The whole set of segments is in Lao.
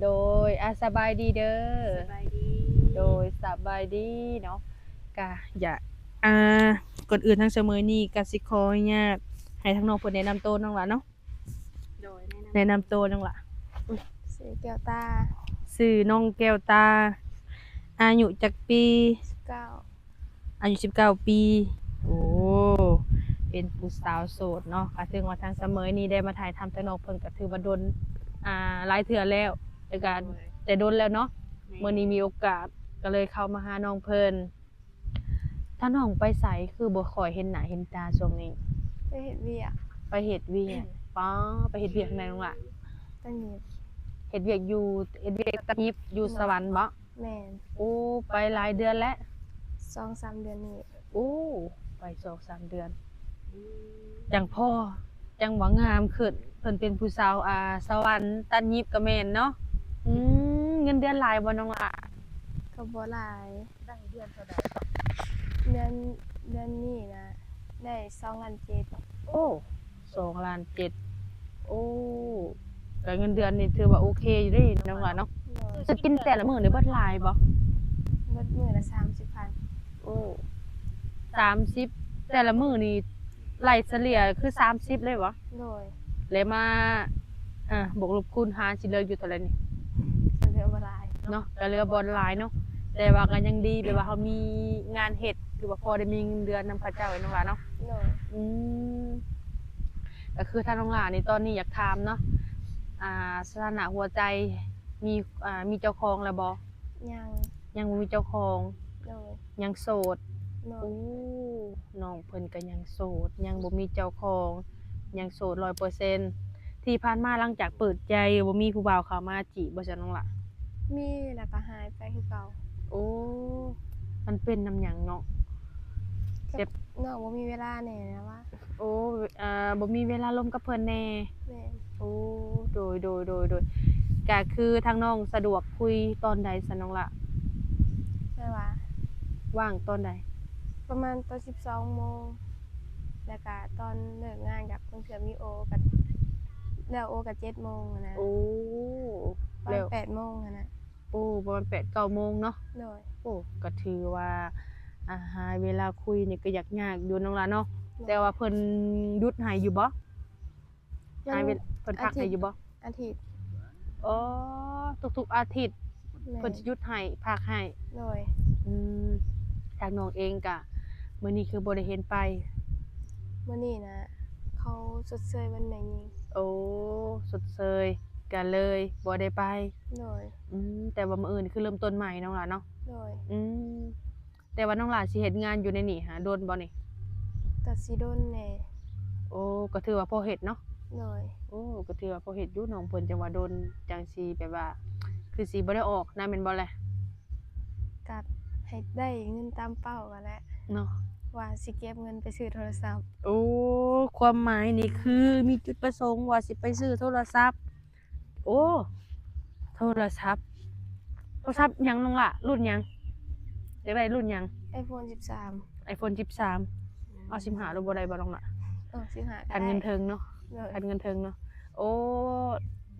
ໂດຍ ອາ ສະບາຍດີເດີ. ສະບາຍດີ. ໂດຍ ສະບາຍດີເນາະ. ກະຢາກ ອາ ກ່ອນອື່ນທັງສະເໝີນີ້ກະຊິຂໍອະນຸຍາດໃຫ້ທາງນ້ອງເພິ່ນແນະນຳໂຕນ້ອງຫຼ້າເນາະ. ໂດຍ ແນະນຳ ແນະນຳໂຕນ້ອງຫຼ້າ. ຊື່ແກ້ວຕາ. ຊື່ນ້ອງແກ້ວຕາ. ອາຍຸຈັກປີ? ສິບເກົ້າ. ອາຍຸສິບເກົ້າປີ. ໂອ້ ເປັນຜູ້ສາວໂສດເນາະ. ກະເຖິງວ່າທາງສະເໝີນີ້ໄດ້ມາຖ່າຍທຳທາງນ້ອງເພິ່ນກະຖືວ່າດົນ ອາ ຫຼາຍເທື່ອແລ້ວ ແລ້ວກະ ໂດຍ ແຕ່ດົນແລ້ວເນາະ. ແມ່ນ. ມື້ນີ້ມີໂອກາດກະເລີຍເຂົ້າມາຫານ້ອງເພິ່ນ. ທາງນ້ອງໄປໃສຄືບໍ່ຄ່ອຍເຫັນໜ້າເຫັນຕາຊ່ວງນີ້? ໄປເຮັດວຽກ. ໄປເຮັດວຽກ. ປ້າ ໄປເຮັດວຽກແນວໃດນ້ອງຫຼ້າ? ຕັດຫຍິບ. ເຮັດວຽກຢູ່ ເຮັດວຽກຕັດຫຍິບຢູ່ສະຫວັນບໍ? ແມ່ນ. ໂອ້ ໄປຫຼາຍເດືອນແລ້ວ? ສອງສາມເດືອນນີ້. ໂອ້ ໄປສອງສາມເດືອນ ຈັ່ງພໍ ຈັ່ງວ່າງາມຂຶ້ນ. ເພິ່ນເປັນຜູ້ສາວ ອາ ສະຫວັນຕັດຫຍິບກະແມ່ນເນາະ. ອືມ ເງິນເດືອນຫຼາຍບໍ່ນ້ອງຫຼ້າ? ກະບໍ່ຫຼາຍ. ໄດ້ເດືອນເທົ່າໃດ? ເດືອນ ເດືອນນີ້ນະ ໄດ້ສອງລ້ານເຈັດ. ໂອ້ ສອງລ້ານເຈັດ. ໂອ້ ກະເງິນເດືອນນີ້ຖືວ່າໂອເຄຢູ່ເດ້ນ້ອງຫຼ້າເນາະ. ໂດຍ. ຊື້ກິນແຕ່ລະມື້ນີ້ເບິດຫຼາຍບໍ່? ເບິດມື້ລະສາມສິບພັນ. ໂອ້ ສາມສິບ ແຕ່ລະມື້ນີ້ໄລ່ສະເລ່ຍຄືສາມສິບເລີຍບໍ່? ໂດຍ. ແລ້ວມາ ອາ ບວກລົບຄູນຫານຊິເຫຼືອຢູ່ເທົ່າໃດນີ້? ກະເຫຼືອບໍ່ຫຼາຍເນາະ. ເນາະ ກະເຫຼືອບໍ່ຫຼາຍເນາະ. ແຕ່ວ່າກະຍັງດີ ແບບວ່າເຮົາມີງານເຮັດ ຖືວ່າພໍໄດ້ມີເງິນເດືອນນຳເຂົາເຈົ້າເນາະ ນ້ອງຫຼ້າເນາະ. ໂດຍ. ອືມ ກະຄືທາງນ້ອງຫຼ້ານີ້ຕອນນີ້ຢາກຖາມເນາະ ອາ ສະຖານະຫົວໃຈ ມີ ອາ ມີເຈົ້າຂອງແລ້ວບໍ່? ຍັງ. ຍັງບໍ່ມີເຈົ້າຂອງ. ໂດຍ. ຍັງໂສດ. ໂດຍ. ໂອ້ ນ້ອງເພິ່ນກະຍັງໂສດ ຍັງບໍ່ມີເຈົ້າຂອງ ຍັງໂສດຮ້ອຍເປີເຊັນ. ທີ່ຜ່ານມາຫຼັງຈາກເປີດໃຈ ບໍ່ມີຜູ້ບ່າວເຂົ້າມາຈີບບໍ່ຊັ້ນນ້ອງຫຼ້າ? ມີ ແລ້ວກະຫາຍໄປຄືເກົ່າ. ໂອ້ ມັນເປັນນຳຫຍັງເນາະ? ແບບ ນ້ອງບໍ່ມີເວລາແດ່ນະວ່າ. ໂອ້ ອາ ບໍ່ມີເວລາລົມກັບເພິ່ນແດ່. ແມ່ນ. ໂອ້ ໂດຍ ໂດຍ ໂດຍ ໂດຍ. ກະຄືທາງນ້ອງສະດວກຄຸຍຕອນໃດຊັ້ນນ້ອງຫຼ້າ? ແບບວ່າ ວ່າງຕອນໃດ? ປະມານຕອນສິບສອງໂມງ ແລ້ວກະຕອນເລີກງານກະບາງເທື່ອມີໂອ ກະແລ້ວໂອກະເຈັດໂມງຫັ້ນນະ. ໂອ້ ປະມານແປດໂມງຫັ້ນນະ. ໂອ້ ປະມານແປດເກົ້າໂມງເນາະ. ໂດຍ. ໂອ້ ກະຖືວ່າ ອາ ຫາເວລາຄຸຍນີ້ກະຍາກໆຢູ່ນ້ອງຫຼ້າເນາະ. ໂດຍ. ແຕ່ວ່າເພິ່ນຢຸດໃຫ້ຢູ່ບໍ່? ຫາເວລາ ເພິ່ນພັກໃຫ້ຢູ່ບໍ່? ອາທິດ. ອໍ ທຸກໆອາທິດ. ແມ່ນ. ເພິ່ນຊິຢຸດໃຫ້ ພັກໃຫ້. ໂດຍ. ອືມ ທາງນ້ອງເອງກະ ມື້ນີ້ຄືບໍ່ໄດ້ເຫັນໄປ? ມື້ນີ້ນະ ເຂົາຊົດເຊີຍວັນແມ່ຍິງ. ໂອ້ ຊົດເຊີຍ ກະເລີຍບໍ່ໄດ້ໄປ. ໂດຍ. ອືມ ແຕ່ວ່າມື້ອື່ນຄືເລີ່ມຕົ້ນໃໝ່ນ້ອງຫຼ້າເນາະ. ໂດຍ. ອືມ ແຕ່ວ່ານ້ອງຫຼ້າຊິເຮັດງານຢູ່ໃນນີ້ຫາດົນບໍ່ນີ້? ກະຊິດົນແດ່. ໂອ້ ກະຖືວ່າພໍເຮັດເນາະ. ໂດຍ. ໂອ້ ກະຖືວ່າພໍເຮັດຢູ່ ນ້ອງເພິ່ນຈັ່ງວ່າດົນ ຈັ່ງຊິແບບວ່າ ຄືຊິບໍ່ໄດ້ອອກນະ ແມ່ນບໍ່ແລະ? ກະໃຫ້ໄດ້ເງິນຕາມເປົ້າຫັ້ນແຫຼະເນາະ ວ່າຊິເກັບເງິນໄປຊື້ໂທລະສັບ. ໂອ້ ຄວາມໝາຍນີ້ຄືມີຈຸດປະສົງວ່າຊິໄປຊື້ໂທລະສັບ. ໂອ້ ໂທລະສັບ ໂທລະສັບຫຍັງນ້ອງຫຼ້າ? ລຸ້ນຫຍັງ? ຢາກໄດ້ລຸ້ນຫຍັງ? ໄອໂຟນສິບສາມ. ໄອໂຟນສິບສາມ. ເອົາສິບຫ້າໂລດບໍ່ໄດ້ບໍ່ນ້ອງຫຼ້າ? ເອີ ສິບຫ້າກະໄດ້ ຄັນເງິນເທິງເນາະ. ໂດຍ. ຄັນເງິນເທິງເນາະ. ໂອ້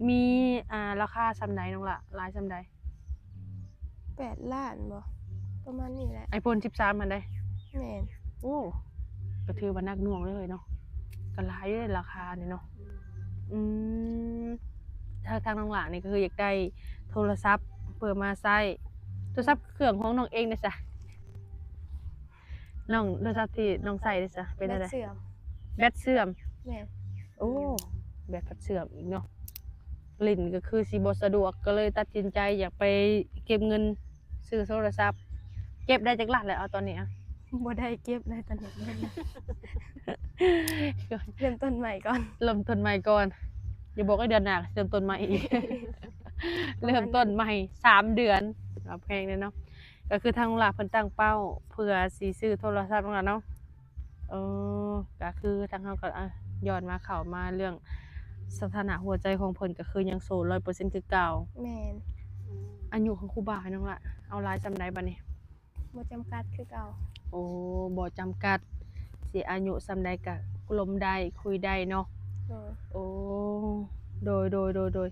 ມີ ອາ ລາຄາສ່ຳໃດນ້ອງຫຼ້າ? ຫຼາຍສ່ຳໃດ? ແປດລ້ານບໍ່ ປະມານນີ້ແຫຼະ. ໄອໂຟນສິບສາມຫັ້ນໃດ? ແມ່ນ. ໂອ້ ກະຖືວ່າໜັກໜ່ວງເລີຍເນາະ ກະຫຼາຍຢູ່ເດລາຄານີ້ເນາະ. ອືມ ທາງ ທາງນ້ອງຫຼ້ານີ້ກະຄືຢາກໄດ້ໂທລະສັບເພື່ອມາໃຊ້. ໂທລະສັບເຄື່ອງຂອງນ້ອງເອງເດຊະ? ນ້ອງ ໂທລະສັບທີ່ນ້ອງໃຊ້ເດຊະ ເປັນແນວໃດ? ແບັດເສື່ອມ. ແບັດເສື່ອມ? ແມ່ນ. ໂອ້ ແບັດພັດເສື່ອມອີກເນາະ. ຫຼິ້ນກະຄືຊິບໍ່ສະດວກ ກະເລີຍຕັດສິນໃຈຢາກໄປເກັບເງິນຊື້ໂທລະສັບ. ເກັບໄດ້ຈັກລ້ານແລ້ວເອົາຕອນນີ້ອະ? ບໍ່ໄດ້ເກັບເລີຍຕອນນີ້ ເລີ່ມຕົ້ນໃໝ່ກ່ອນ. ເລີ່ມຕົ້ນໃໝ່ກ່ອນ. ຢ່າບອກໃຫ້ເດືອນໜ້າເລີ່ມຕົ້ນໃໝ່ອີກ. ເລີ່ມຕົ້ນໃໝ່ສາມເດືອນ. ເອົາແພງເລີຍເນາະ. ກະຄືທາງນ້ອງຫຼ້າເພິ່ນຕັ້ງເປົ້າເພື່ອຊິຊື້ໂທລະສັບນັ້ນລະເນາະ. ເອີ ກະຄືທາງເຮົາກະ ອາ ຍ້ອນມາເຂົ້າມາເລື່ອງສະຖານະຫົວໃຈຂອງເພິ່ນ ກະຄືຍັງໂສດຮ້ອຍເປີເຊັນຄືເກົ່າ. ແມ່ນ. ອາຍຸຂອງຄູ່ບ່າວນ້ອງລະ ເອົາຫຼາຍສ່ຳໃດບາດນີ້? ບໍ່ຈຳກັດຄືເກົ່າ. ໂອ້ ບໍ່ຈຳກັດ ຊິອາຍຸສ່ຳໃດກະລົມໄດ້ ຄຸຍໄດ້ເນາະ. ໂດຍ. ໂອ້ ໂດຍ ໂດຍ ໂດຍ ໂດຍ.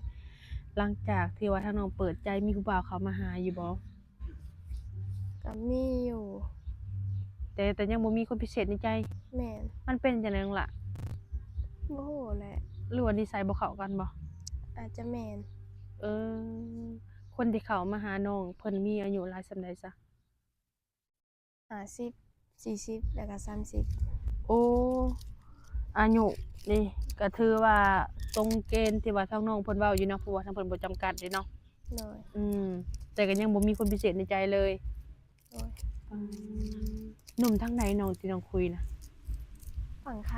ຫຼັງຈາກທີ່ວ່າທາງນ້ອງເປີດໃຈ ມີຜູ້ບ່າວເຂົ້າມາຫາຢູ່ບໍ່? ກໍມີຢູ່ ແຕ່ ແຕ່ຍັງບໍ່ມີຄົນພິເສດໃນໃຈ? ແມ່ນ. ມັນເປັນຈັ່ງໃດນ້ອງລະ? ບໍ່ຮູ້ແຫຼະ ຫຼືວ່ານິໄສບໍ່ເຂົ້າກັນບໍ່? ອາດຈະແມ່ນ. ເອີ ຄົນທີ່ເຂົ້າມາຫານ້ອງ ເພິ່ນມີອາຍຸຫຼາຍສ່ຳໃດຊະ? ຫ້າສິບ ສີ່ສິບ ແລ້ວກໍສາມສິບ. ໂອ້ ອາຍຸນີ້ກໍຖືວ່າຕົງເກນທີ່ວ່າທາງນ້ອງເພິ່ນເວົ້າຢູ່ເນາະ ເພາະວ່າທາງເພິ່ນບໍ່ຈຳກັດເດ້ເນາະ. ໂດຍ. ອືມ ແຕ່ກໍຍັງບໍ່ມີຄົນພິເສດໃນໃຈເລີຍ. ໂດຍ. ອືມ ໜຸ່ມທາງໃດນ້ອງທີ່ນ້ອງຄຸຍນະ? ຝັ່ງໄທ.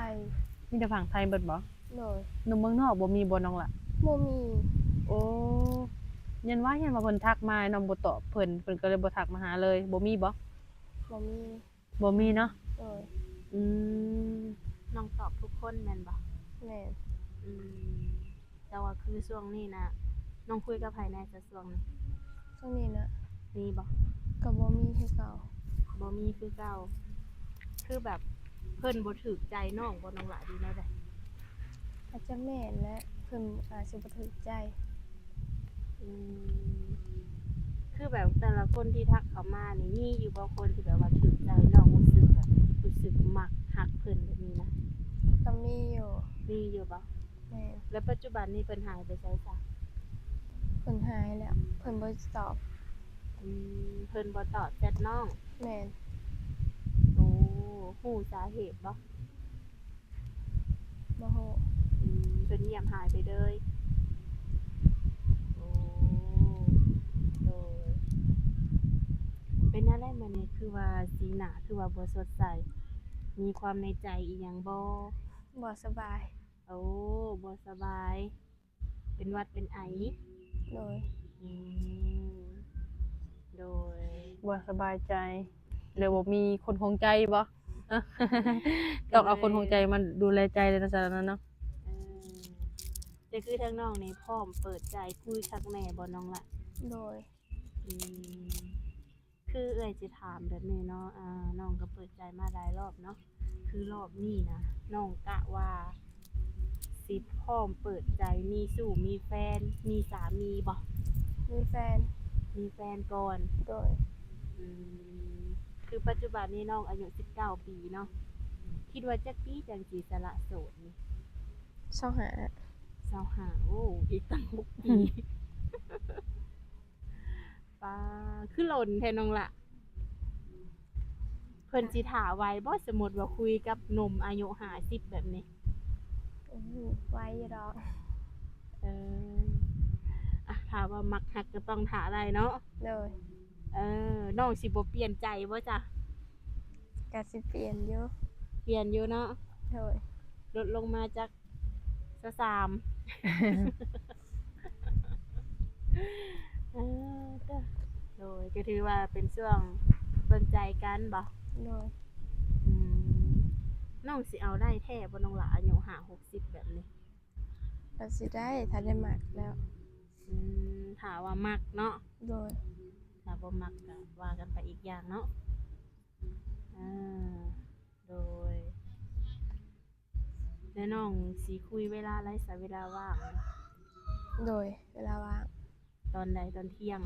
ມີແຕ່ຝັ່ງໄທເບິດບໍ່? ໂດຍ. ໜຸ່ມເມືອງນອກບໍ່ມີບໍ່ນ້ອງລະ? ບໍ່ມີ. ໂອ້ ຢ້ານວ່າ ຢ້ານວ່າເພິ່ນທັກມານ້ອງບໍ່ຕອບເພິ່ນ ເພິ່ນກໍເລີຍບໍ່ທັກມາຫາເລີຍ ບໍ່ມີບໍ່? ບໍ່ມີ. ບໍ່ມີເນາະ. ໂດຍ. ອືມ ນ້ອງຕອບທຸກຄົນແມ່ນບໍ່? ແມ່ນ. ອືມ ແຕ່ວ່າຄືຊ່ວງນີ້ນະ ນ້ອງຄຸຍກັບໃຜແດ່ຊະຊ່ວງນີ້? ຊ່ວງນີ້ນະ ມີບໍ່? ກໍບໍ່ມີຄືເກົ່າ. ບໍ່ມີຄືເກົ່າ. ຄືແບບເພິ່ນບໍ່ຖືກໃຈນ້ອງບໍ່ນ້ອງຫຼ້າ ຫຼືແນວໃດ? ອາດຈະແມ່ນແຫຼະ ເພິ່ນອາດຊິບໍ່ຖືກໃຈ. ອືມ ຄືແບບແຕ່ລະຄົນທີ່ທັກເຂົ້າມານີ້ ມີຢູ່ບໍ່ຄົນທີ່ແບບວ່າຖືກໃຈນ້ອງ ຮູ້ສຶກແບບ ຮູ້ສຶກມັກຮັກເພິ່ນແບບນີ້ນະ? ກໍມີຢູ່. ມີຢູ່ບໍ່? ແມ່ນ. ແລ້ວປັດຈຸບັນນີ້ເພິ່ນຫາຍໄປໃສຊະ? ເພິ່ນຫາຍແລ້ວ ເພິ່ນບໍ່ຕອບ. ອືມ ເພິ່ນບໍ່ຕອບແຊັດນ້ອງ. ແມ່ນ. ໂອ້ ຮູ້ສາເຫດບໍ່? ບໍ່ຮູ້. ອືມ ເພິ່ນງຽບຫາຍໄປເລີຍ. ໂອ້ ໂດຍ. ເປັນແນວໃດມື້ນີ້ ຄືວ່າສີໜ້າຄືວ່າບໍ່ສົດໃສ? ມີຄວາມໃນໃຈອີ່ຫຍັງບໍ່? ບໍ່ສະບາຍ. ໂອ້ ບໍ່ສະບາຍ ເປັນຫວັດເປັນໄອ. ໂດຍ. ອືມ ໂດຍ. ບໍ່ສະບາຍໃຈ ຫຼືບໍ່ມີຄົນຂອງໃຈບໍ່? ຕ້ອງເອົາຄົນຂອງໃຈມາດູແລໃຈເລີຍເນາະ ສະນັ້ນເນາະ. ເອີ ແຕ່ຄືທາງນ້ອງນີ້ພ້ອມເປີດໃຈຄຸຍຄັກແນ່ບໍ່ນ້ອງລະ? ໂດຍ. ອືມ ຄືເອື້ອຍຊິຖາມແບບນີ້ເນາະ ອ່າ ນ້ອງກໍເປີດໃຈມາຫຼາຍຮອບເນາະ ຄືຮອບນີ້ນະ ນ້ອງກະວ່າຊິພ້ອມເປີດໃຈ ມີຊູ້ມີແຟນ ມີສາມີບໍ່? ມີແຟນ. ມີແຟນກ່ອນ. ໂດຍ. ອືມ ຄືປັດຈຸບັນນີ້ນ້ອງອາຍຸສິບເກົ້າປີເນາະ ຄິດວ່າຈັກປີຈັ່ງຊິສະຫຼະໂສດນີ້? ຊາວຫ້າ. ຊາວຫ້າ ໂອ້ ອີກຕັ້ງຫົກປີ. ປ້າ ຄືຫຼົ່ນແທ້ນ້ອງລະ. ເພິ່ນຊິຖ້າໄວບໍ່ ສົມມຸດວ່າຄຸຍກັບໜຸ່ມອາຍຸຫ້າສິບແບບນີ້? ອືມ ໄວຢູ່ດອກ. ເອີ ອ່ະ ຖ້າວ່າມັກຮັກກໍຕ້ອງຖ້າໄດ້ເນາະ. ໂດຍ. ເອີ ນ້ອງຊິບໍ່ປ່ຽນໃຈບໍ່ຈະ? ກະຊິປ່ຽນຢູ່. ປ່ຽນຢູ່ເນາະ. ໂດຍ. ລົດລົງມາຈັກຊາວສາມ. ເອີ ໂດຍ ກໍຖືວ່າເປັນຊ່ວງເບິ່ງໃຈກັນບໍ່? ໂດຍ. ອືມ ນ້ອງຊິເອົາໄດ້ແທ້ບໍ່ນ້ອງຫຼ້າ ອາຍຸຫ້າຫົກສິບແບບນີ້? ກໍຊິໄດ້ ຖ້າໄດ້ມັກແລ້ວ. ອືມ ຖ້າວ່າມັກເນາະ. ໂດຍ. ຖ້າບໍ່ມັກກໍວ່າກັນໄປອີກຢ່າງເນາະ. ອ່າ ໂດຍ. ແລ້ວນ້ອງຊິຄຸຍເວລາໃດຊະ ເວລາວ່າງ? ໂດຍ ເວລາວ່າງ. ຕອນໃດ? ຕອນທ່ຽງ?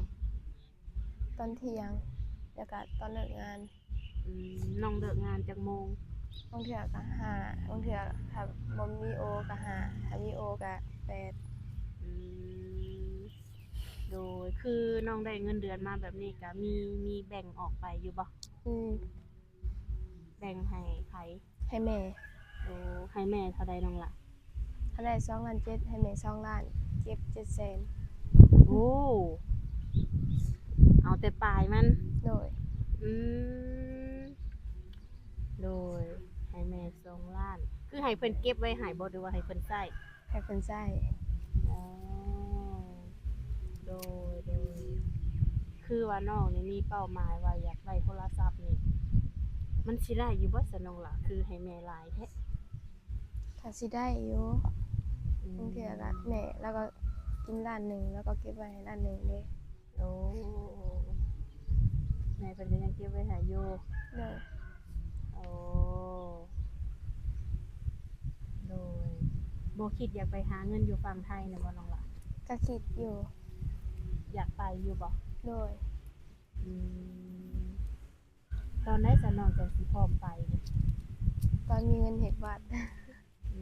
ຕອນທ່ຽງ ແລ້ວກະຕອນເລີກງານ. ອືມ ນ້ອງເລີກງານຈັກໂມງ? ບາງເທື່ອກະຫ້າ ບາງເທື່ອຖ້າບໍ່ມີໂອກະຫ້າ ຖ້າມີໂອກະແປດ. ອືມ ໂດຍ. ຄືນ້ອງໄດ້ເງິນເດືອນມາແບບນີ້ກະມີ ມີແບ່ງອອກໄປຢູ່ບໍ່? ອືມ. ແບ່ງໃຫ້ໃຜ? ໃຫ້ແມ່. ໂອ້ ໃຫ້ແມ່ເທົ່າໃດນ້ອງລະ? ເຮົາໄດ້ສອງລ້ານເຈັດ ໃຫ້ແມ່ສອງລ້ານ ເກັບເຈັດແສນ. ໂອ້ ເອົາແຕ່ປາຍມັນ. ໂດຍ. ອືມ ໂດຍ. ໃຫ້ແມ່ສອງລ້ານ ຄືໃຫ້ເພິ່ນເກັບໄວ້ໃຫ້ບໍ່ ຫຼືວ່າໃຫ້ເພິ່ນໃຊ້? ໃຫ້ເພິ່ນໃຊ້. ອໍ ໂດຍ ໂດຍ. ຄືວ່ານ້ອງນີ້ມີເປົ້າໝາຍວ່າຢາກໄດ້ໂທລະສັບນີ້ ມັນຊິໄດ້ຢູ່ບໍ່ຊະນ້ອງຫຼ້າ ຄືໃຫ້ແມ່ຫຼາຍແທ້? ກໍຊິໄດ້ຢູ່. ອືມ ບາງເທື່ອກໍແມ່ລາວກໍກິນລ້ານໜຶ່ງ ລາວກໍເກັບໄວ້ໃຫ້ລ້ານໜຶ່ງເດ້. ໂອ້ ແມ່ເພິ່ນກໍຍັງເກັບໄວ້ໃຫ້ຢູ່. ໂດຍ. ໂອ້ ໂດຍ. ບໍ່ຄິດຢາກໄປຫາເງິນຢູ່ຝັ່ງໄທນະບໍ່ນ້ອງຫຼ້າ? ກໍຄິດຢູ່. ຢາກໄປຢູ່ບໍ່? ໂດຍ. ອືມ ຕອນໃດຊະນ້ອງຈັ່ງຊິພ້ອມໄປນີ້? ຕອນມີເງິນເຮັດບັດ. ອື